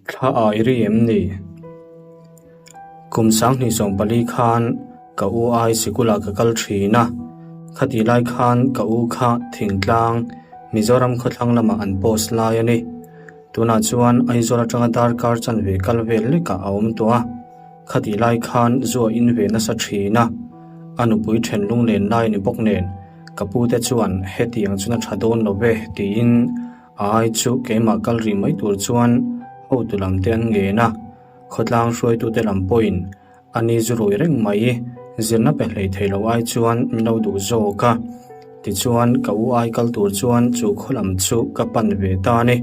Thla a i ri em ni? Kum 2014 khan ka u ai sikulah ka kal thin a, khatih lai khan ka u kha thingtlang Mizoram khawthlang lamah an post lai a ni. Tunah chuan Aizawl atanga darkar chanve kal vel lekah a awm tawh a, khatih lai khan zu a in ve nasa thin a, a nupui then lunglen lai a ni bawk nen ka pute chuan hetiang chuan a tha dawn lo ve tiin A ai chu keimah kal rih mai tur chuan hotu lam te an ngen a, khawtlang hruaitute lam pawhin a ni zu rui reng mai, zirna pe hlei thei lo ai chuan min lo duh zawk a. Tichuan ka u ai kal tur chuan chu khaw lam chu ka pan ve ta a ni.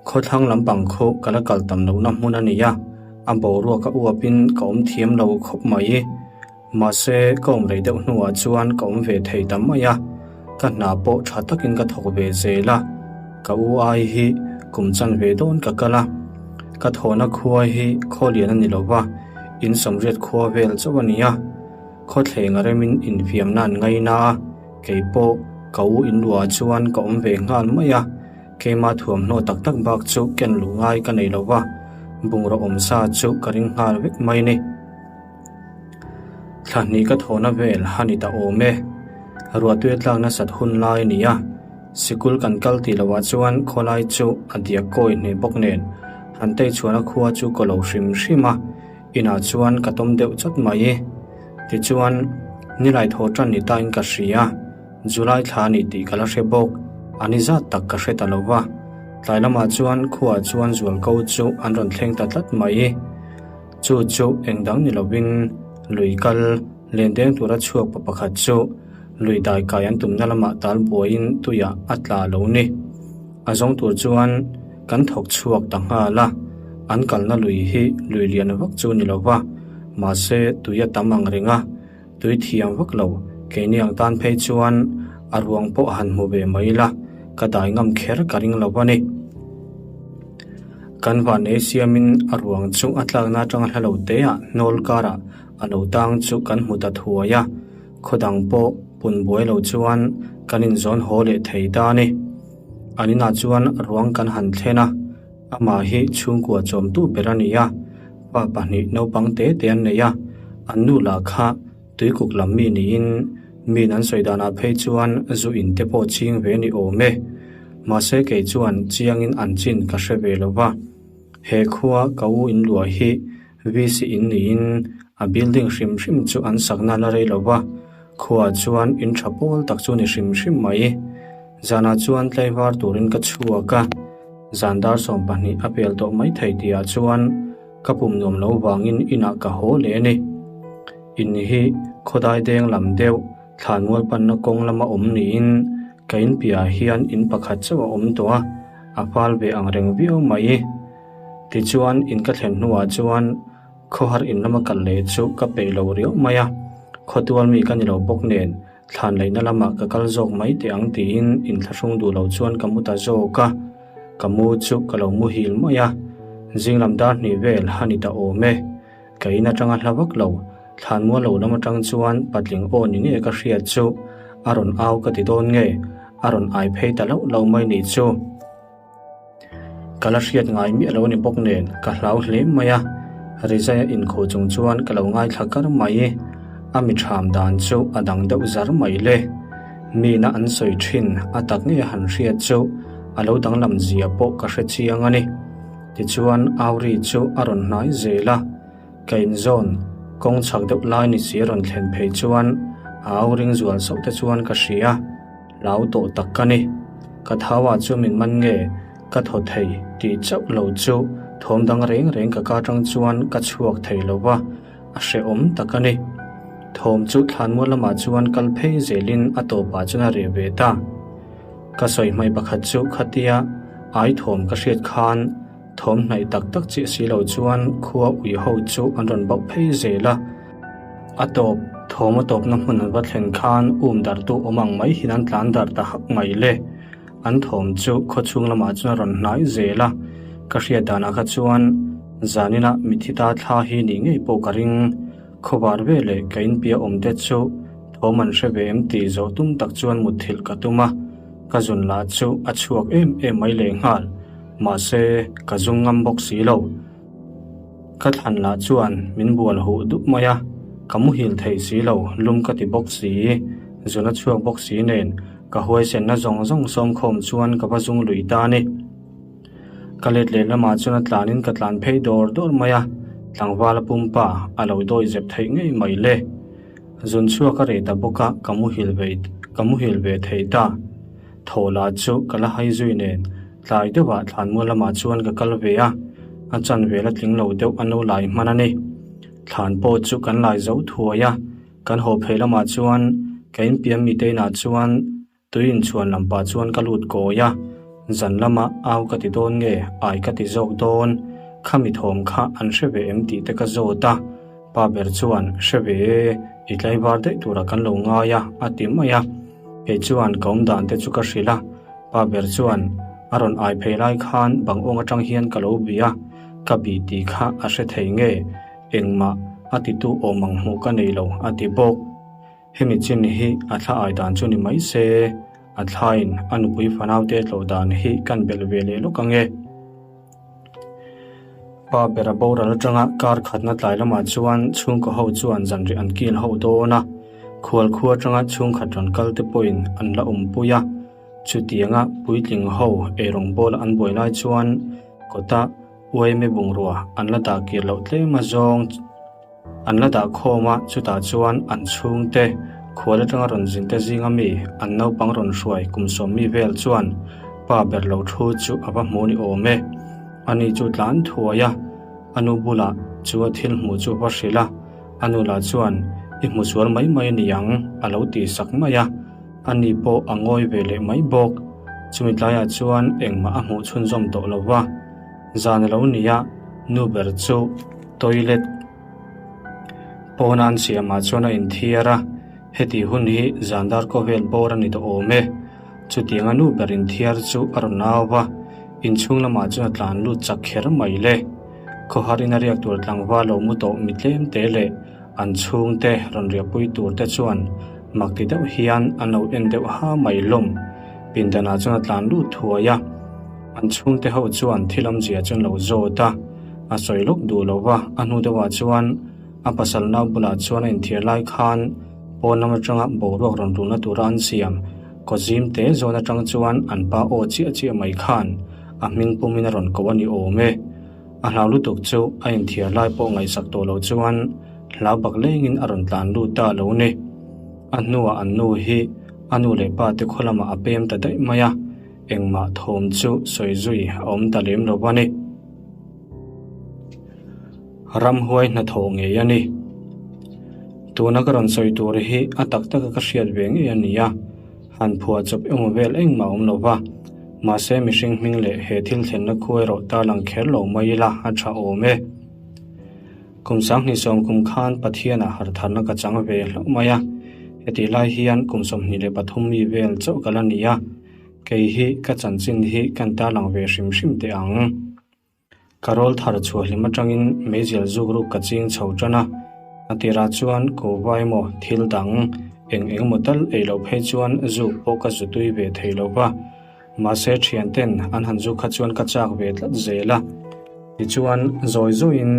Khawthlang lampang khu ka la kal tam lohna hmun a ni a, a boruak a uapin ka awm thiam lo khawp mai. Mahse, ka awm rei deuh hnuah chuan ka awm ve thei ta mai a, ka hna pawh tha takin ka thawk ve zel a, ka u ai hi kum chan ve dawn ka kal a, ka thawhna khua hi khaw lian a ni lo va, in sawmriat khua vel chauh a ni a, khawthleng a remin infiamna an ngaina a, kei pawh ka u inluah chuan ka awm ve nghal mai a, keimah thuamhnaw tak tak bak chu ken luh ngai ka nei lo va, bungraw awmsa chu ka ring nghal vek mai ni. Thla hnih ka thawhna vel a ni ta awm e. Ruahtui tlak nasat hun lai a ni a, sikul kan kal tih lohah chuan khawlai chu a diak kawi hneh bawk nen han tei chhuahna khua chu ka lo hrim hrim a, inah chuan ka tawm deuh chawt mai. Tichuan, nilai thaw tan ni tain ka hria, July thla a ni tih ka la hre bawk, a ni zat tak ka hre ta lo va. Tlai lamah chuan khuaah chuan zualko chu an rawn thleng ta tlat mai. Chu chu eng dang ni lovin lui kal len deng tura chhuak pa pakhat chu lui dai kai an tumna lamah tal buaiin tuiah a tla lo ni. A zawng tur chuan kan thawk chhuak ta nghal a, an kalna lui hi lui lian vak chu ni lova, mahse tui a tam ang reng a, tui thiam vak lo keini ang tan phei chuan a ruang pawh han hmu ve mai la, ka dai ngam kher ka ring lo a ni. Kan van ei siamin a ruang chu a tlakna atanga hla lo te ah hnawl karah a lo tang chu kan hmu ta thuai a, khaw dang pawh pun buai lo chuan kan inzawn haw leh thei ta a ni. An inah chuan ruang kan han thlen a, amah hi chhungkua chawmtu ber a ni a, pa pahnih naupang te te an nei a, an nu lah kha tuikuk lam mi niin min an sawi danah phei chuan zu in te pawh ching ve ni awm e. Mahse kei chuan chiangin an chin ka hre ve lo va, he khua ka u in luah hi VC in niin a building hrim hrim chu an sakna la rei lo va, khuaah chuan in tha pawl tak chu ni hrim hrim mai. Zanah chuan tlaivar turin ka chhuak a, zan dar 12 a pel tawh mai thei tihah chuan ka pum nuam lo vangin inah ka haw leh a ni. In hi khawdai deng lam deuh Thlanmual panna kawng lama awm niin ka in piahah hian in pakhat chauh a awm tawh a, a fal ve ang reng viau mai. Tichuan in ka thlen hnuah chuan khawhar in lama kal leh chu ka peih lo riau mai a, khawtual mi ka ni lo bawk nen thlan leihna lamah ka kal zawk mai teh ang tiin inthlahrung duh lo chuan ka mu ta zawk a, ka mu chu ka lo muhil mai a, zinglam dar hnih vel a ni ta awm e. Ka in atanga hla vak lo, thlanmual lo lam atang chuan patling aw ni nge ka hriat chu a rawn au ka ti dawn nge, a rawn ai phei ta loh lo mai nih chu. Ka la hriat ngai miah lo a ni bawk nen ka hlau hle mai a, Rizai a inkhuh chung chuan ka lo ngaithla kar mai, a mi ṭham dan chu a dang deuh zar mai le. Mina an sawi ṭhin a tak nge han hriat chu a lo danglam zia pawh ka hre chiang a ni. Tichuan Auri chu a rawn hnai zel a, ka inzawn kawng chhak deuh lai ni si a rawn thlen phei chuan a au ring zual sauh te chuan ka hria, hlau tawh tak ka ni. Ka thau ah chu min man nge ka thaw thei tih chauh lo chu thawm dang reng reng ka ka atang chuan ka chhuak thei lo va, a hrehawm tak a ni. Thawm chu thlanmual lamah chuan kal phei zelin a tawpah chuan a reh ve ta. Ka sawi hmai pakhat chu khatia ai thawm ka hriat khan thawm hnaih tak tak chiah si lo chuan khua ui ho chu an rawn bauh phei zel a. A tawp, thawm a tawpna hmun an va thlen khan um dartu awm ang mai hian an tlan dar ta hak mai le. An thawm chu khaw chhung lamah chuan a rawn hnai zel a. Ka hriat danah kha chuan zanina mithi ta thla hi nih ngei pawh ka ring. Khawvar veleh ka inpia awm te chu thawm an hre ve em tih zawh tum tak chuan mutthilh ka tum a, ka zun lah chu a chhuak em em mai leh nghal. Mahse, ka zung ngam bawk si lo. Ka thlan lah chuan min bual huh dup mai a, ka muhil thei si lo, lum ka ti bawk si, zun a chhuak bawk si nen ka huaisenna zawng zawng sawmkhawm chuan ka va zung lui ta a ni. Ka let leh lamah chuan a tlanin ka tlan phei dawr dawr mai a, tlangval a pumpa a lo dawi zep theih ngei mai le. Zun chhuak a rei ta bawk a, ka muhil ve ka muhil ve thei ta. Thaw lah chu ka la hai zui nen tlai deuhah thlanmual lamah chuan ka kal ve a, a chanvel a tling lo deuh a no lai hman a ni. Thlan pawh chu kan lai zo thuai a, kan haw phei lamah chuan ka inpiam mite inah chuan Tui inchhuan lam pah chuan ka lut kawi a, zan lama au ka ti dawn nge ai ka ti zawk dawn, khami thawm kha an hre ve em tih te ka zawt a, pa ber chuan hre ve e, i tlaivar daih turah kan lo ngai a a ti mai a, kei chuan ka awm dan te chu ka hrilh a, pa ber chuan a rawn ai phei lai khan bang awng atang hian ka lo bih a, ka bih tih kha a hre thei nge, engmah a titu awm ang hmuh ka nei lo a ti bawk. Hemi chin hi a thla ai dan chu ni mai se, a thlain a nupui fanaute tlawh dan hi kan belh ve leh lawk ang e. Pa bera boral atanga kar khatna tlai lamah chuan chhungkaw ho chuan zanriah an kil ho dawn a, khual khua atanga chhungkhat rawn kal te pawhin an la awmpui a. Chutianga puitling ho eirawng bawla an buai lai chuan kawta uaime bungrua an la dah kir loh tlem azawng An la dah khawm a, chutah chuan an chhungte, khual atanga rawn zinte zinga mi, an naupang rawn hruai kum sawmmi vel chuan pa ber lo thu chu a va hmu ni awm e. Ani chu tlan thuai a, a nu bulah chu a thil hmuh chu va hrilh a, a nu lah chuan i hmu sual mai mai a ni ang a lo tih sak mai a, ani pawh a ngawi ve leh mai bawk. Chumi tlaiah chuan engmah a hmuh chhunzawm tawh lo va. Zan a lo ni a, nu ber chu toilet pawna an siamah chuan a inthiar a, heti hun hi zan dar khawvel bawr a ni tawh awm e. Chutianga nu ber inthiar chu a rawn au va, inchhung lamah chuan a tlan lut chak kher mai le. Khawhar ina riak tur tlangval lo mu tawh mi tlem te leh an chhungte rawn riahpui tur te chuan mak ti deuh hian an lo en deuh ha mai hlawm. Pindanah chuan a tlan lut thuai a. An chhungte ho chuan thil awmzia chu an lo zawt a, a sawi lawk duh lo va, a hnu deuhah chuan a pasal nau bulah chuan a inthiar lai khan pawn lam atanga boruak rawn rulna tura an siam kawzim te zawn atang chuan an pa aw chiah chiah mai khan a hming pumin a rawn ko a ni awm e. A hlau lutuk chu a inthiar lai pawh ngaihsak tawh lo chuan hlau bak lengin a rawn tlan lut ta lo ni. A hnuah an nu hi a nu leh pa te khaw lamah a pem ta daih mai a. Engmah thawm chu sawi zui a awm ta lem lo a ni. Ramhuai hnathawh ngei a ni. Tuna ka rawn sawi tur hi a tak taka ka hriat ve ngei a ni a, han phuah chawp emaw vel engmah a awm lo va. Mahse mihring hming leh he thil thlenna khu erawh tarlang kher lo mai ila a tha awm e. Kum sanghnih sawm kum khan Pathianah hartharna ka chang ve hlauh mai a, hetih lai hian kum 23 mi vel chauh ka la ni a. Kei hi ka chanchin hi kan tarlang ve hrim hrim teh ang. Ka rawl thar chhuah hlim atangin meizial zuk ruk ka ching chho tan a, a tirah chuan kuhva emaw thil dang eng eng emaw tal ei loh phei chuan zuk pawh ka zu tui ve thei lo va, mahse thian ten an han zuk kha chuan ka chak ve tlat zel a. Tichuan zawi zawiin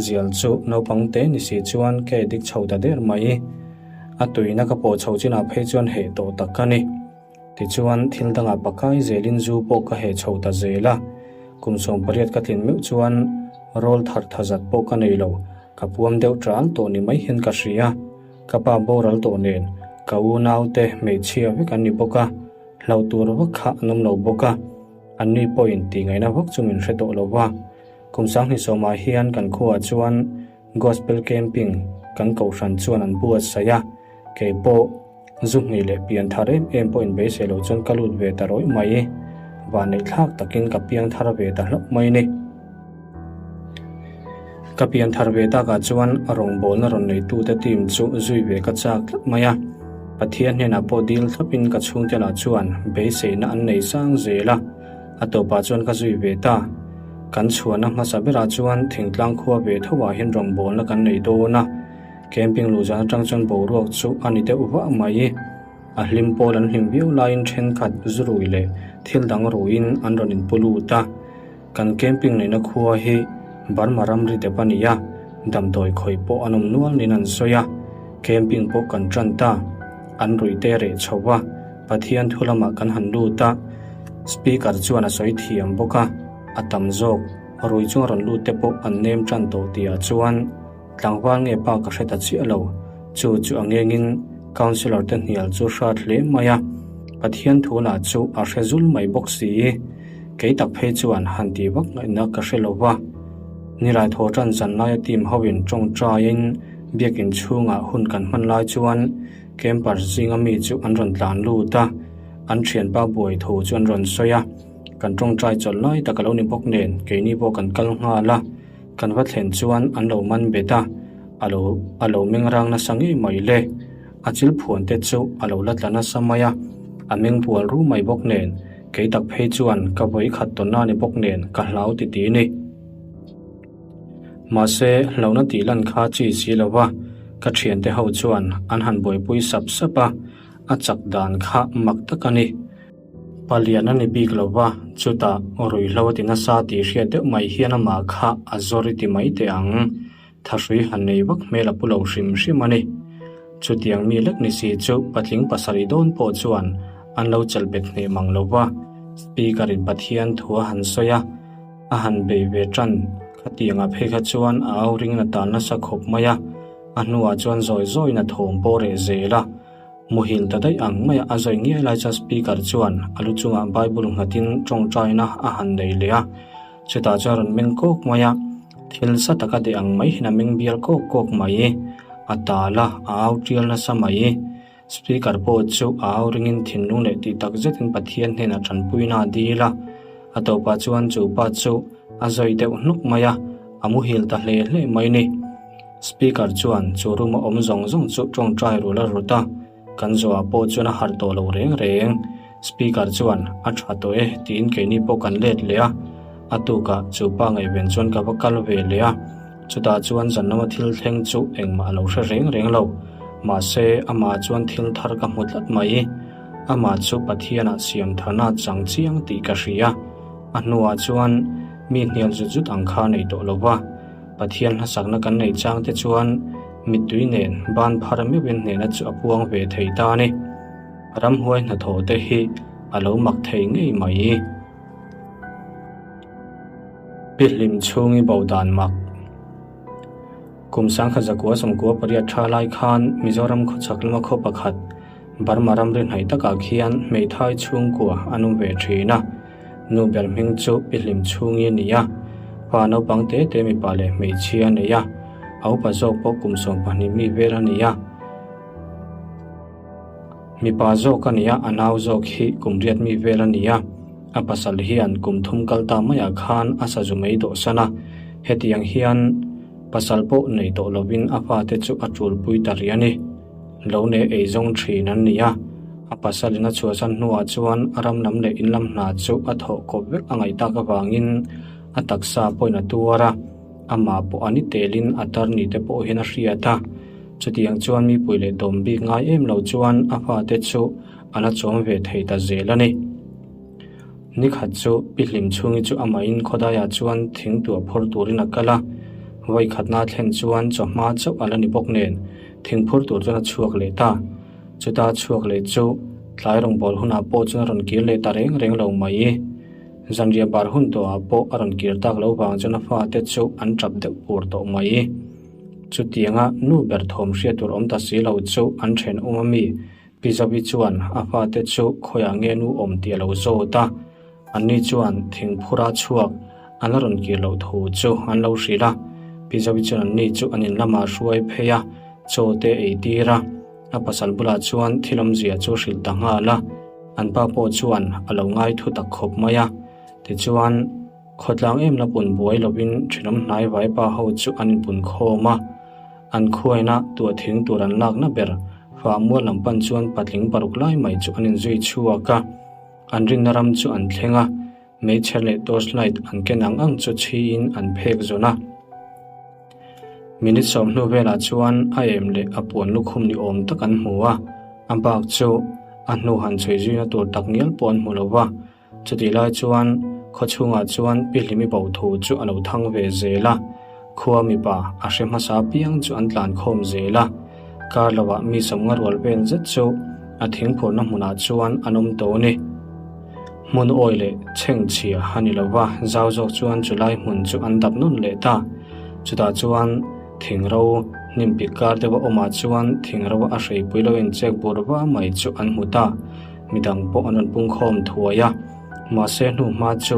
zial chu naupang te ni si chuan ka edik chho ta der mai. A tuina ka pawh chho chinah phei chuan heh tawh tak ka ni. Tichuan, thil dangah pakai zelin zu pawh ka heh chho ta zel a. Kum 18 ka tlin meuh chuan rawl thar tha zat pawh ka nei lo, ka puam deuh ṭal tawh ni mai hian ka hria. Ka pa boral tawh nen, ka unaute hmeichhia vek an ni bawk a, hlauh tur vak kha an awm lo bawk a, anni pawhin tihngaihna vak chu min hre tawh lo va. Kum 20 sawmah hian kan khuaah chuan Gospel Camping kan kohhran chuan an buatsaih a, kei pawh, Zu hnih leh pian thar em em pawh inbeisei lo chuan ka lut ve ta rawih mai. Vanneih thlak takin ka piang thar ve ta hlauh mai ni. Ka pian thar ve takah chuan rawngbawlna rawn neitute team chu zui ve ka chak tlat mai a. Pathian hnenah pawh dil thlapin ka chhungte lah chuan beiseina an nei sang zel a, a tawpah chuan ka zui ve ta. Kan chhuahna hmasa berah chuan thingtlang khua ve thoah hian rawngbawlna kan nei dawn a. Camping luh zan atang chuan boruak chu a ni deuh vah mai. A hlim pawl an hlim viau laiin thenkhat zu rui leh thil dang ruiin an rawn inpu lut a. Kan camping neihna khua hi Burma ramri dep a ni a, damdawi khawih pawh an awm nual niin an sawi a, camping pawh kan tan ta. An ruih te reh chho a, Pathian thu lamah kan han lut a, speaker chuan a sawi thiam bawk a, a tam zawk rui chunga rawn lut te pawh an nem tan tawh tihah chuan tlangval nge pa ka hre ta chiah lo, chu chu a ngengin councillor te hnial chu hrat hle mai a, Pathian thu lah chu a hre zul mai bawk si. Kei tak phei chuan han tih vak ngaihna ka hre lo va, Nilai thaw tan zan laia team hoin tawngtaiin biakin chhungah hun kan hman lai chuan Camper zinga mi chu an rawn tlan lut a, an thianpa buai thu chu an rawn sawi a, kan tawngtai chawlh lai tak a lo ni bawk nen keini pawh kan kal nghal a, kan va thlen chuan an lo man bet a, a lo a lo meng rang nasa ngei mai le, a chil phuan te chu a lo la tla nasa mai a, a meng bual ru mai bawk nen kei tak phei chuan ka vawi khat tawn a ni bawk nen ka hlau ti ti ni. Mahse, hlauhna tih lan kha chi si lo va, ka thiante ho chuan an han buaipui sap sap a, a chak dan kha mak tak a ni. Palian a ni bik lo va, chutah ruihhlo a ti nasa tih hriat deuh mai hian amah kha a zawr i ti mai teh ang. Thahrui han nei vak hmel a pu lo hrim hrim a ni. Chutiang mi lek ni si chu patling pasarih dawn pawh chuan an lo chelh bet hneh mang lo va, Speaker in Pathian thu a han sawi a, A han bei ve tan. Khatiangah phei kha chuan a au ringin a tan nasa khawp mai a, a hnuah chuan zawi zawiin a thawm pawh reh zel a. Muhil ta daih ang maia a zawi ngiai lai chuan speaker chuan a lu chungah Bible nghatin tawngtaina a han nei leh a. Chutah chuan a rawn meng kawk mai a, thil sa taka deh ang mai hian a meng bial kawk kawk mai. A tal a, a au tial nasa mai. Speaker pawh chu a au ringin thinlung leh tih tak zetin Pathian hnenah tanpuina a dil a, a tawpah chuan chu pa chu a zawi deuh hnuk mai a, a muhil ta hle hle mai ni. Speaker chuan chu room a awm zawng zawng chu tawngtai rul a rut a, kan zawhah pawh chuan a harh tawh lo reng reng. Speaker chuan a tha tawh e tiin keini pawh kan let leh a, a tukah chu pa ngaihven chuan ka va kal ve leh a. Chutah chuan zan lama thil thleng chu engmah a lo hre reng reng lo. Mahse, amah chuan thil thar ka hmu tlat mai. Amah chu Pathianah siam tharna chang chiang tih ka hria. A hnuah chuan mi hnial zut zut ang kha nei tawh lo va. Pathian hlasakna kan neih chang te chuan mittui nen ban phar meuhin hnehna chu a puang ve thei ta a ni. Ramhuai hnathawh te hi a lo mak thei ngei mai. Pi hlim chhung i bo dan mak. Kum sangkhat zakua sawmkua pariat tha lai khan Mizoram khawchhak lama khaw pakhat Burma ramri hnaih takah khian hmeithai chhungkua an awm ve thin a. Nu ber hming chu Pi hlim chhungi a ni a, pa naupang te te mipa leh hmeichhia a nei a, a upa zawk pawh kum 12 mi vel a ni a. Mipa zawk a ni a, a nau zawk hi kum riat mi vel a ni a. A pasal hian kum thum kal ta maiah khan a sazu mai dawhsan a, hetiang hian pasal pawh nei tawh lovin a fate chu a tulpui ta rih a ni. Lo nei ei zawng thin an ni a, a pasalin a chhuahsan hnuah chuan a ram lam leh in lam hna chu a thawh kawp vek a ngaih tak avangin a taksa pawhin a tuar a, amah pawh a ni telin a tar ni te pawh hian a hriat a. Chutiang chuan mipui leh dawm bik ngai em lo chuan a fate chu a la chawm ve thei ta zel a ni. Nikhat chu Pi Hlim chhungi chu amahin khawdaiah chuan thing tuah phur turin a kal a, vawikhatna thlen chuan chawhma chauh a la ni bawk nen thing phur tur chuan a chhuak leh ta. Chuta chhuak leh chu tlai rawngbâwl hunah pawh chuan a rawn kir leh ta reng reng lo mai. Zanriah bar hun tawhah pawh a rawn kir tak lo vang chuan a fate chu an ṭap deuh pur tawh mai. Chutianga nu ber thawm hriat tur awm ta si lo chu an then awm a mi? Pi Zawi chuan a fate chu khawiah nge nu awm tih a lo zawt a, anni chuan thingphura chhuak an la rawn kir loh thu chu an lo hrilh a. Pi Zawi chuan anni chu an in lamah hruai phei a, chaw te ei tir a, a pasal bulah chuan thil awmzia chu hrilh ta nghal a, an pa pawh chuan a lo ngai thu tak khawp mai a. Tichuan. Khawtlang em la pun buai lovin thenawm hnai vaipa ho chu an inpun khawm a, an khuaina tuah thing tur an lakna ber fah mual lam pan chuan patling paruk lai mai chu an inzui chhuak a, an rinna ram chu an thleng a, meichher leh torch light an ken ang ang chu chhiin an phek zawn a. Minute sawm hnu velah chuan a em leh a puan lukhum ni awm tak an hmu a, a bak chu a hnu han chhui zuina tur tak ngial pawh an hmu lo va. Chutih lai chuan Khaw chhungah chuan Pi Hlimi bo thu chu a lo thang ve zel a, khua mipa a hre hmasa piang chu an tlan khawm zel a. Kar lovah mi sawmnga rual vel zet chu a thingphurna hmunah chuan an awm tawh a ni. Hmun awi leh chhengchhia a ni lova, zau zawk chuan chulai hmun chu an dap nawn leh ta. Chutah chuan thingro hnim pik kar deuha awmah chuan thingro a hreipui lo inchek bur va mai chu an hmu ta. Midang pawh an rawn pungkhawm thuai a, mahse hnuhma chu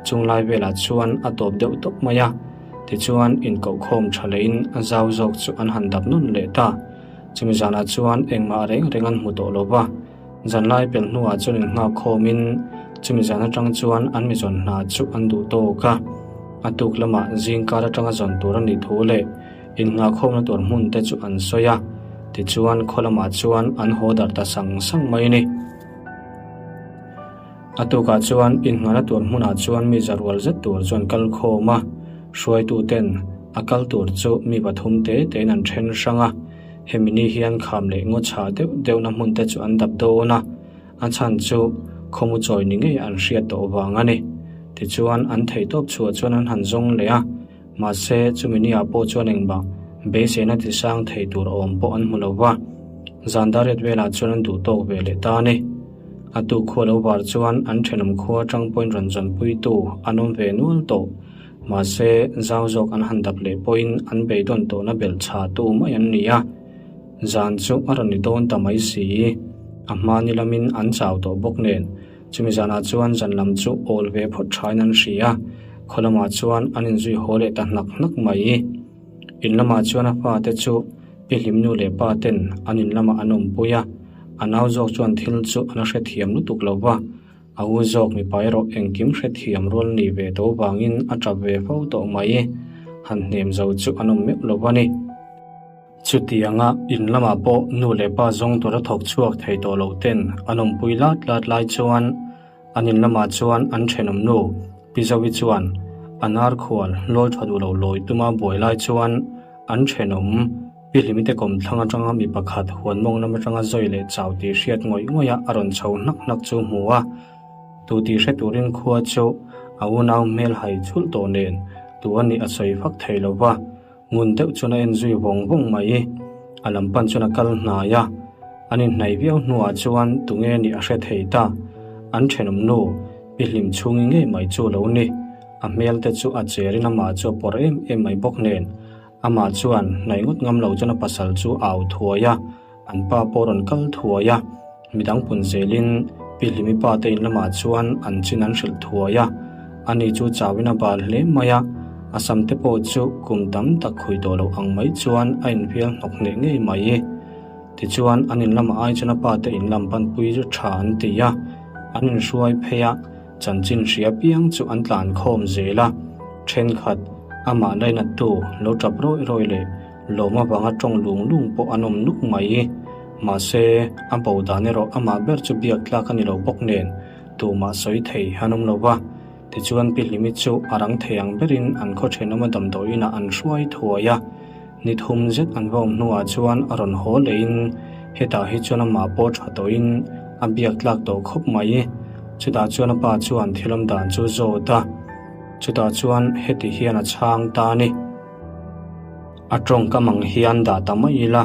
chunglai velah chuan a tawp deuh tawp mai a. Tichuan inkohkhawm tha lehin a zau zawk chu an han dap nawn leh ta. Chumi zanah chuan engmah reng reng an hmu tawh lo va. Zanlai pelh hnuah chuan innghak khawmin chumi zan atang chuan an mi zawn hna chu an duh tawk a. A tuk lamah zingkar atanga zawn tur a nih thu leh innghah khawmna tur hmun te chu an sawi a. Tichuan khaw lamah chuan an haw darh ta sang sang mai a ni. A tukah chuan innghahna tur hmunah chuan mi za rual zet tur chuan kal khawm a, hruaituten a kal tur chu mi pathum te tein an then hrang a. Hemi ni hian kham leh ngaw chhah deuh deuhna hmun te chu an dap dawn a, a chhan chu khawmu chawi ni ngei an hriat tawh vang a ni. Tichuan an theihtawp chhuah chuan an han zawng leh a, mahse chumi ni ah pawh chuan engmah beiseina tisang thei tur awm pawh an hmu lo va, zan dariat velah chuan an duh tawk ve leh ta a ni. A tu khua lo var chuan an thenawm khua atang pawhin rawn zawnpuitu an awm ve nual tawh. Mahse, zau zawk an han dap leh pawhin an beidawn tawhna belh chha tu mai an ni a. Zan chu a rawn ni dawn ta mai si. A hma ni lamin an chau tawh bawk nen, chumi zanah chuan zan lam chu awl ve phawt thain an hria. Khaw lamah chuan an inzui haw leh ta hnak hnak mai. In lamah chuan a fate chu Pi Hlimnu leh pa ten an in lamah an awmpui a, a nau zawk chuan thil chu an hrethiam lutuk lo va. A u zawk mipa erawh engkim hrethiam rual ni ve tawh vangin a tap ve fo tawh mai. Han hnem zo chu an awm meuh lo a ni. Chutianga in lamah pawh nu leh pa zawng tura thawk chhuak thei tawh lo ten an awmpui lat lat lai chuan an in lamah chuan an thenawm nu Pi Zoe chuan a nar khual lawi tha duh lo lawi tuma buai lai chuan an thenawm Pi Hlimite kawmthlang atanga mi pakhat huan mawng lam atanga zawi leh chau tih hriat ngawih ngawih a a rawn chho hnak hnak chu hmu a. Tu tih hre turin khua chu a unau hmel hai chhulh tawh nen tu a nih a sawi fak thei lo va, ngun deuh chuan a en zui vawng vawng mai. A lam pan chuan a kal hnai a, an inhnaih viau hnuah chuan tunge nih a hre thei ta. An thenawm nu Pi Hlim chhungi ngei mai chu lo ni. A hmel te chu a cherin amah chu a pawr em em mai bawk nen. Amah chuan hnaih ngawt ngam lo chuan a pasal chu a au thuai a, an pa pawh rawn kal thuai a. Midang pun zelin Pi Hlimi pa te in lamah chuan an chin an hrilh thuai a. Ani chu chauin a bal hle mai a, a sam te pawh chu kum tam tak khui tawh loh ang mai chuan a infial hnawk hneh ngei mai. Tichuan an in lamah ai chuan a pa te in lam panpui tha an ti a, an inhruai phei a. Chanchin hria piang chu an tlan khawm zel a, thenkhat amah lainattu lo tap rawih rawih leh lawm avanga tawng lung lung pawh an awm nuk mai. Mahse, a bo dan erawh amah ber chu biak tlak a ni lo bawk nen tumah sawi thei an awm lo va. Tichuan Pi Hlimi chu a rang thei ang berin an khaw thenawma damdawiinah an hruai thuai a. Ni thum zet an va awm hnuah chuan a rawn haw lehin hetah hi chuan amah pawh tha tawhin a biak tlak tawh khawp mai. Chutah chuan a pa chuan thil awm dan chu zawt a, chutah chuan heti hian a chhang ta a ni. A tawngkam ang hian dah ta mai ila,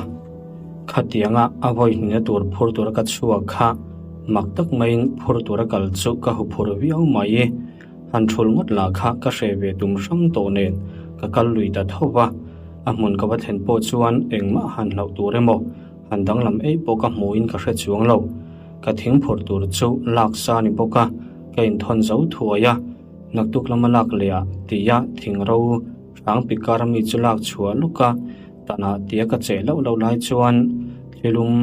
khatianga a vawi hnihna tur phur tura ka chhuak kha mak tak maiin phur tura kal chu ka hu phur viau mai. Han thul ngawt lah kha ka hreh ve tum hrang tawh nen ka kal lui ta tho va, a hmun ka va thlen pawh chuan engmah han hlauh tur emaw han danglam ei pawh ka hmuhin ka hre chuang lo. Ka thing phawrh tur chu lak sa ni bawk a, ka inthawn zo thuai a, naktuk lama lak leh ah tia thing ro hrang pikar ami chu lak chhuah luk a, tanah tia ka cheh loh loh lai chuan thilum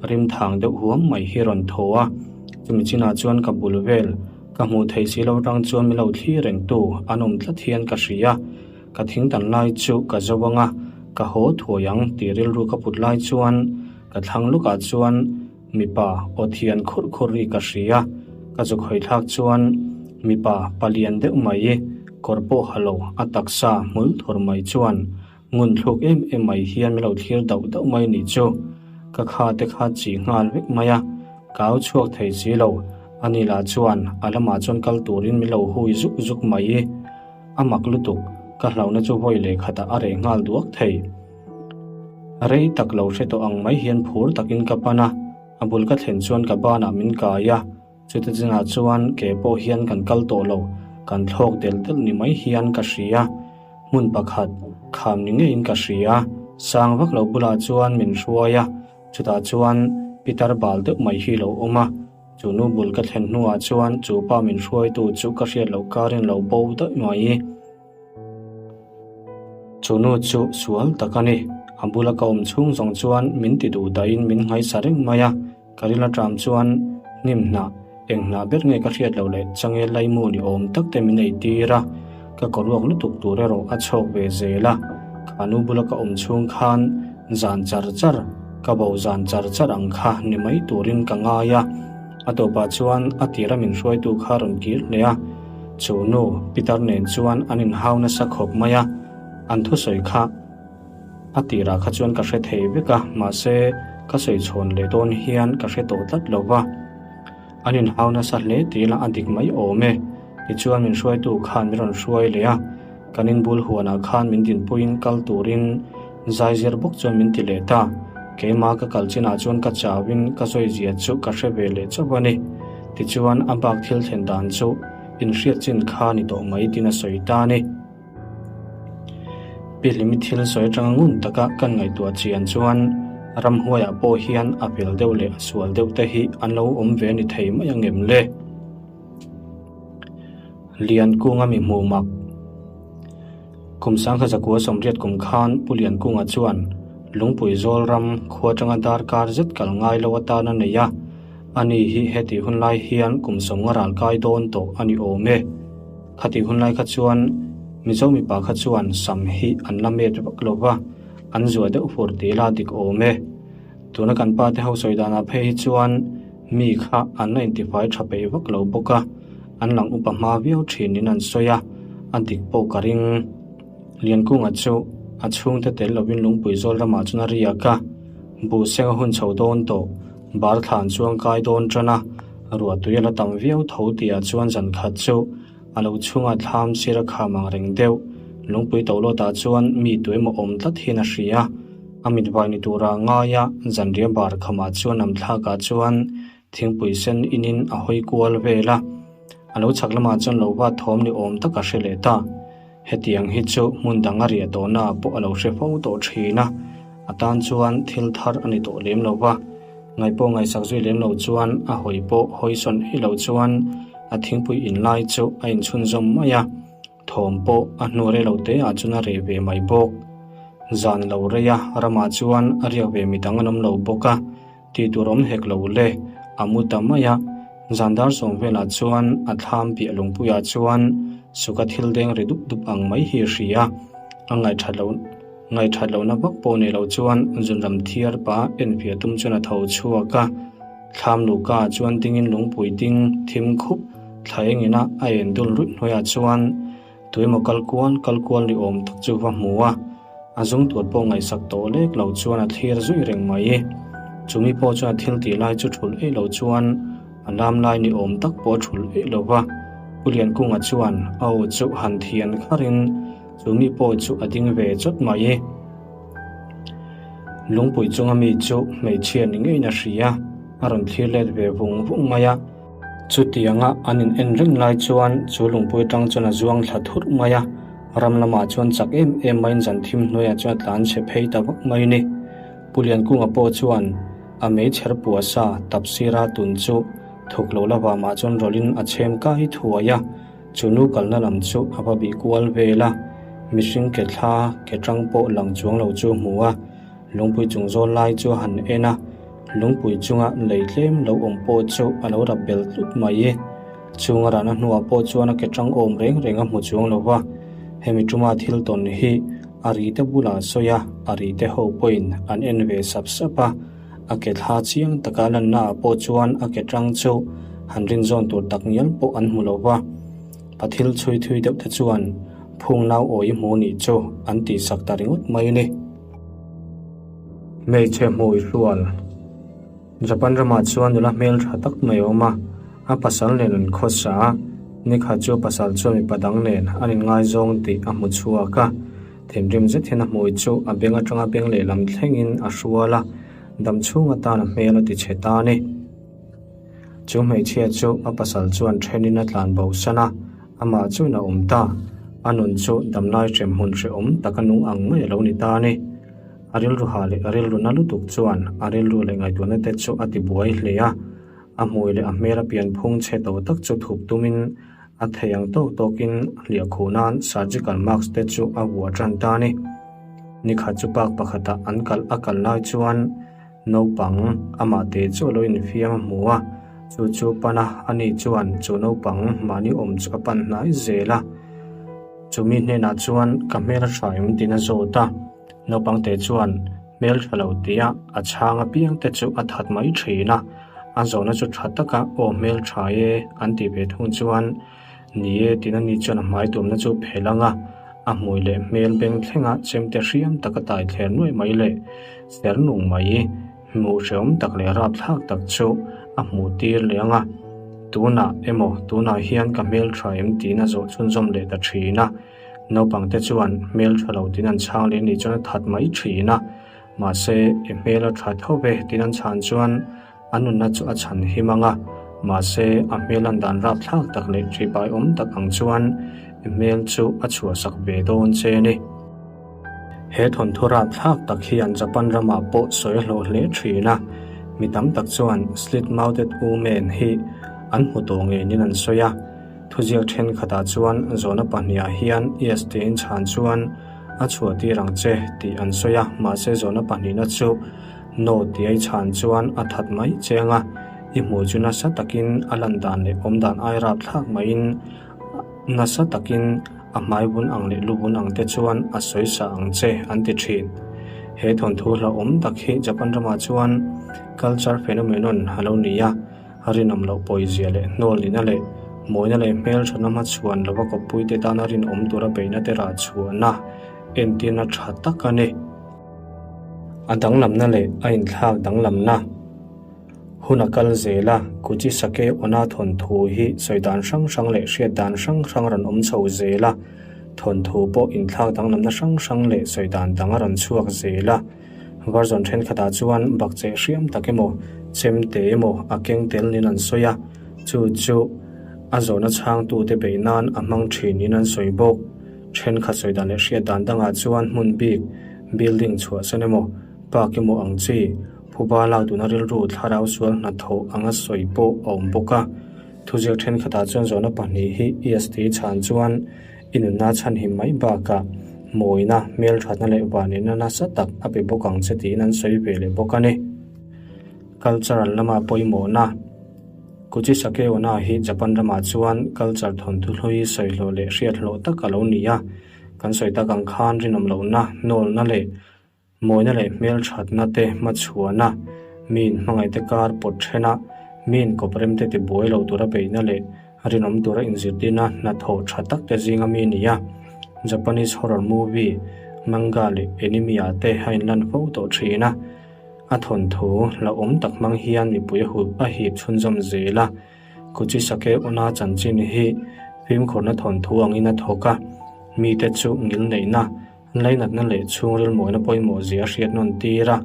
rim thang deuh huam mai hi rawn thaw a, chumi chinah chuan ka bul vel Ka hmuh theih si lo atang chuan min lo thlir reng tu an awm tlat hian ka hria. Ka thing tan lai chu ka zo ang a, ka haw thuai ang tih rilru ka put lai chuan ka thlang lukah chuan mipa aw thian khurh khurh ri ka hria. Ka zuk hawi thlak chuan mipa palian deuh mai kawr pawh ha lo a taksa hmul thur mai chuan ngun thluk em em mai hian min lo thlir dauh dauh mai nih chu. Ka kha te kha chi nghal vek mai a, ka au chhuak thei si lo. Ani lah chuan a lamah chuan kal turin min lo hui zuk zuk mai. A mak lutuk, ka hlauhna chu vawi leh khatah a reh nghal duak thei. Rei tak lo hre tawh ang mai hian phur takin ka pan a, a bul ka thlen chuan ka banah min kai a, chuti chinah chuan ke pawh hian kan kal tawh lo, kan thlawk delh delh ni mai hian ka hria. Hmun pakhat, kham ni ngeiin ka hria, sang vak lo bulah chuan min hruai a, chutah chuan pitar bal deuh mai hi lo awm a. Chu nu bul ka thlen hnuah chuan chu pa min hruaitu chu ka hriat loh karin lo bo daih mai. Chu nu chu sual tak a ni. A bula ka awm chhung zawng chuan min ti duh dahin min nghaisa reng mai a. Ka ril aṭam chuan hnim hnah, eng hnah ber nge ka hriat loh leh change laimu ni awm tak te min ei tir a. Ka kawruak lutuk tur erawh a chhawk ve zel a. Kha nu bula ka awm chhung khan zan char char, ka bo zan char char ang kha ni mai turin ka ngai a. A tawpah chuan a tira min hruaitu kha rawn kir hle a. Chu nu, Peter nen chuan an inhau nasa khawp mai a, an thusawi kha a tirah kha chuan ka hre thei vek a, mahse ka sawi chhawn leh dawn hian ka hre tawh tlat lo va. An inhau nasa hle tih ila a dik mai awm e. Tichuan min hruaitu khan min rawn hruai leh a, kan inbul huanah khan min dinpuiin kal turin zaizir bawk chuan min ti leh ta. Keimah ka kal chinah chuan ka chauin ka zawizia chu ka hre ve leh chauh a ni. Tichuan a bak thil thlen dan chu inhriat chin kha ni tawh mai tiin a sawi ta a ni. Pi Hlimi thil sawi atanga ngun taka kan ngaihtuah chian chuan ramhuaiah pawh hian a fel deuh leh a sual deuh te hi an lo awm ve ni thei mai ang em le? Liankunga mi hmuh mak. Kum sangkha zakua sawmriat kum khan Pu Liankunga chuan Lungpui zawl ram khua atanga darkar zet kal ngai lo atan a nei a, ani hi hetih hun lai hian kum sawmnga ral kai dawn tawh a ni awm e. Khatih hun lai kha chuan Mizo mipa kha chuan sam hi an la met vak lo va, an zuah deuh fur tih ila dik awm e. Tuna kan pa te ho sawi danah phei hi chuan mi kha an la intifai tha peih vak lo bawk a, an lang upa hma viau thinin an sawi a, a dik pawh ka ring. Liankunga chu a chhungte tel lovin lungpui zawl ramah chuan a riak a, buh seng a hun chho dawn tawh, bar thlan chuang kai dawn tan a, ruah tui a la tam viau tho tihah chuan zan khat chu a lo chhunga thlam sir a kham ang reng deuh. Lungpui to lawtah chuan mi tuemaw awm tlat hian a hria. A mitvai ni tura ngaia zanriah bar khamah chuan lam thlakah chuan thingpui sen inin a hawi kual vel a. A lo chhak lamah chuan lo va thawm ni awm tak a hre leh ta. Hetiang hi chu hmun dang a riah tawhna ah pawh a lo hre fo tawh thin a, a tan chuan thil thar a ni tawh lem lo va. Ngaih pawh ngaihsak zui lem lo chuan a hawi pawh hawi sawn ei lo chuan a thingpui in lai chu a inchhunzawm mai a, thawm pawh a hnu rei lo te ah chuan a reh ve mai bawk. Zan lo rei a, ramah chuan a riak ve midang an awm lo bawk a, Tih tur awm hek lo le, a mu ta mai a. Zan dar sawm velah chuan a thlam piah lungpuiah chuan suka thil deng ri dup dup ang mai hi a hria. A ngaihthat loh ngaihthat lohna vak pawh nei lo chuan zunram thiar pah enfiah tum chuan a tho chhuak a. Thlam luhka ah chuan dingin lungpui ding thim khup thla engin a a en dul ruih hnuaiah chuan Tuemaw kal kual kal kual ni awm tak chu va hmu a, a zung tur pawh ngaihsak tawh lek lo chuan a thlir zui reng mai. Chumi pawh chuan a thil tih lai chu thulh eih lo chuan a lam lai ni awm tak pawh a thulh eih lo va. Pu Liankunga chuan a aw chu han thian kharin chumi pawh chu a ding ve chawt mai. Lungpui chunga mi chu hmeichhia ni ngeiin a hria, a rawn thlir let ve vung vung mai a. Chutianga an in en reng lai chuan chu lungpui atang chuan a zuang thla thurh mai a, ram lamah chuan chak em em maiin zan thim hnuaiah chuan a tlan chhe phei ta vak mai ni. Pu Liankunga pawh chuan a meichher pua sa tap sira tun chu thuk lo la vamah chuan rawlhin a chhem kai thuai a, chu nu kalna lam chu a va bih kual vel a, mihring ke thla ke tang pawh lang chuang lo chu a hmu a. Lungpui chung zawl lai chu a han en a, lungpui chunga lei tlem lo awm pawh chu a lo rap bel tlut mai. Chung a rahna hnuah pawh chuan a ke tang awm reng reng a hmu chuang lo va, hemi tuma thil tawn hi a ri te bulah a sawi a, a ri te ho pawhin an en ve sap sap a, a ke thla chiang taka lanna ah pawh chuan a ke tang chu han rinzawn tur tak ngial pawh an hmu lo va. Pa thil chhui thui deuh te chuan phung nau awi hmu nih chu an tihsak ta ringawt mai a ni. Hmeichhe hmui hlual. Japan ramah chuan nula hmel tha tak mai a awm a. A pasal nen an khawsa a, nikhat chu a pasal chuan mipa dang nen an inngaizawng tih a hmu chhuak a. Thinrim zet hian a hmui chu a beng atanga beng lehlam thlengin a hrual a, dam chhung atan a hmel a ti chhe ta a ni. Chu hmeichhia chu a pasal chuan thenin a tlan bo san a, amah chuan a awm ta. A nun chu damlai hrem hmun hrehawm tak a nung ang mai a lo ni ta a ni. A rilru ha leh a rilru na lutuk chuan a rilru leh ngaihtuahna te chu a ti buai hle a. A hmui leh a hmel a pian phung chhe tawh tak chu thup tumin a thei ang tawk tawkin hliah khuh nan surgical mask te chu a vuah tan ta a ni. Nikhat chu park pakhatah an kal a kal lai chuan naupang amah te chu a lo infiam a hmu a, chu chu pan a, ani chuan chu naupang mahni awm chu a pan hnai zel a. Chumi hnenah chuan ka hmel a tha em tiin a zawt a, naupang te chuan hmel tha lo tia a chhang apiang te chu a that mai thin a, a zawhna chu tha taka aw hmel tha e an tih ve thung chuan ni e tiin ani chuan a hmai tumna chu phelh ang a, a hmui leh hmel beng thlenga chemte hriam taka tai thler nuaih mai leh ser nung mai hmuh hrehawm tak leh rapthlak tak chu a hmuh tir leh ang a, tunah emaw tunah hian ka hmel tha em tiin a zawh chhunzawm leh ta thin a. Naupangte chuan hmel tha lo tiin an chhang leh nih chuan a that mai thin a, mahse i hmel a tha tho ve tiin an chhan chuan a nunna chu a chhan him ang a, mahse a hmel an dan rapthlak tak leh ṭihpai awm tak ang chuan i hmel chu a chhuahsak ve dawn che a ni. He thawnthu rapthlak tak hian Japan ramah pawh sawi a hlawh hle thin a, mi tam tak chuan Slit-mouthed woman hi an hmu tawh ngeiin an sawi a. Thuziak thenkhatah chuan zawhna pahnihah hian yes tiin chhan chuan a chhuah tir ang che tih an sawi a, mahse zawhna pahnihna chu no tih a i chhan chuan a that mai che anga i hmuh chu nasa takin a lan dan leh awm dan ai rap thlak maiin nasa takin a hmai bun ang leh lu bun ang te chuan a sawi sa ang che an ti thin. He thawnthu hlauhawm tak hi Japan ramah chuan culture phenomenon a lo ni a. A rinawm loh pawizia leh hnawlnina leh mawina leh hmelthatna hmachhuan lova kawppuite tana rinawm tura beihna te rah chhuahna entirna tha tak a ni. A danglamna leh a inthlak danglamna hun a kal zel a, Kuchisake Onna thawnthu hi sawi dan hrang hrang leh hriat dan hrang hrang a rawn awm chho zel a, thawnthu pawh inthlak danglamna hrang hrang leh sawi dan dang a rawn chhuak zel a. Version thenkhatah chuan bakcheh hriam tak emaw, chemte emaw a keng tel niin an sawi a, chu chu a zawhna chhangtute beih nan a hmang thin niin an sawi bawk. Thenkhat sawi dan leh hriat dan dangah chuan hmun bik, building chhuahsan emaw, park emaw ang chi, phuba lak duhna rilru thlarau sual hnathawh anga sawi pawh a awm bawk a. Thuziak thenkhatah chuan zawhna pahnih hi EST chhan chuan I nunna chhanhim mai bakah mawina, hmelthatna leh vanina nasa tak a pe bawk ang che tiin an sawi ve leh bawk a ni. Cultural lama pawimawhna, Kuchisake Onna hi Japan ramah chuan culture thawnthu hlui sawi hlawh leh hriat hlawh tak a lo ni a. Kan sawi tak ang khan rinawm lohna, nawlna leh Mawina leh hmelthatna te hmachhuahna, miin hmangaihte kar pawt thena, miin kawpremte tibuai lo tura beihna leh rinawm tura inzirtirna hnathawh tha tak te zinga mi a ni a. Japanese horror movie, manga leh anime ah te a inlan fo tawh thin a. A thawnthu hlauhawm tak hmang hian mipui a hip chhunzawm zel a. Kuchisake Onna chanchin hi fimkhurna thawnthu angin a thawk a, mite chu ngilneihna, Lainatna leh chhungril mawina pawimawh zia a hriat nawn tir a,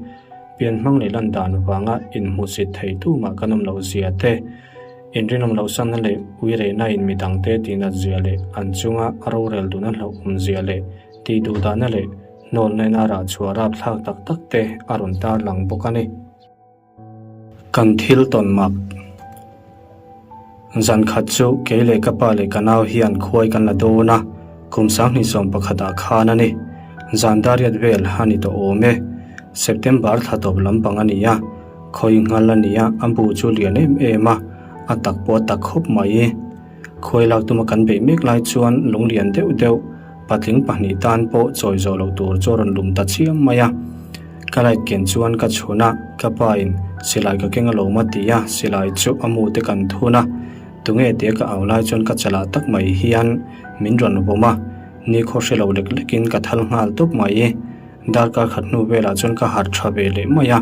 pian hmang leh lan dan vanga inhmuhsit thei tumah kan awm loh zia te, inrinawm loh sanna leh uireihna in midangte tihnat zia leh an chunga a rorel duhna hlauhawm zia leh tih duh dahna leh hnawlna in a rah chhuah rapthlak tak tak te a rawn tarlang bawk a ni. Kan thil tawn mak. Zan khat chu kei leh ka pa leh ka nau hian khuai kan la dawn a, kum sanghnih sawm pakhatah khan a ni. Zan dariat vel a ni tawh awm e. September thla tawp lampang a ni a, khawi nghal a ni a, a bu chu lian em em a, a tak pawh a tak khawp mai. Khuai lak tuma kan beih mek lai chuan lung lian deuh deuh patling pahnih tan pawh chawi zawh loh tur chu a rawn lum ta chiam mai a. Ka light ken chuan ka chhun a, ka pa in silai ka keng alawm a ti a, silai chu a mu te kan thun a, tunge tia ka au lai chuan ka chalah tak mai hian min rawn vawm a, nikhaw hre lo lek lek in ka thal nghal tawp mai. Darkar khat hnu velah chuan ka harh tha ve leh mai a,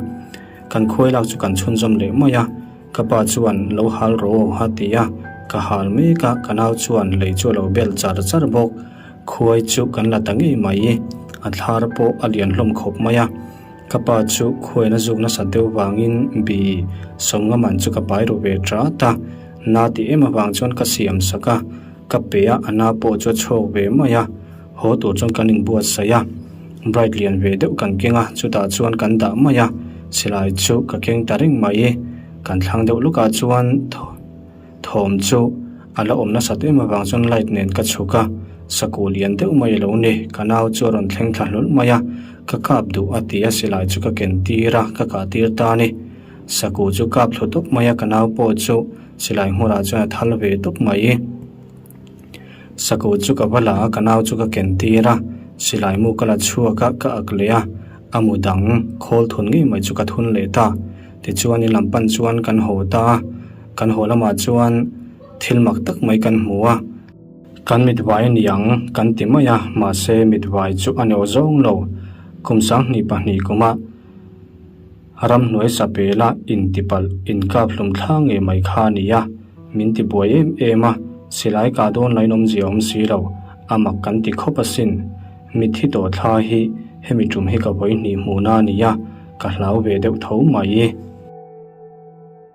kan khuai lak chu kan chhunzawm leh mai a. Ka pa chuan lo hal rawh aw a ti a, ka hal mek a, ka nau chuan lei chu a lo bel char char bawk. Khuai chu kan la ta ngei mai, a thlar pawh a lian hlawm khawp mai a. Ka pa chu khuaina zuk nasat deuh vangin bi sawmnga man chu ka pai ru ve tat a, na ti em avang chuan ka siam sak a, ka pe a, a na pawh chu a chhuak ve mai a, haw tur chuan kan inbuatsaih a, bright lian ve deuh kan keng a, chutah chuan kan dah mai a, silai chu ka keng ta reng mai, kan thlang deuh lukah chuan Thawm chu a la awm nasat em avang chuan light nen ka chhuk a, sakuh lian deuh mai a lo ni, ka nau chu a rawn thleng thla hlawlh mai a, ka kap duh a ti a silai chu ka ken tir a, ka kah tir ta a ni. Sakuh chu kap thlu tawp mai a, ka nau pawh chu silai hmurah chuan a thal ve tawp mai. Sakuh chu ka va la a, ka nau chu ka ken tir a, silai mu ka la chhuak a, ka ak leh a, a mu dang khawl thun ngei mai chu ka thun leh ta. Tichuan in lam pan chuan kan haw ta a. Kan haw lamah chuan thil mak tak mai kan hmu a, kan mitvai a ni ang kan ti mai a, mahse mitvai chu a neu zawng lo. Kum 22 kuma ramhnuai sapela intipalh inkaphlum thla ngei mai kha a ni a, min ti buai em em a, silai kah dawn lain awmzia awm si lo, a mak kan ti khawp asin. Mitthi tawh thla hi hemi tum hi ka vawi hnih hmuhna a ni a, ka hlau ve deuh tho mai.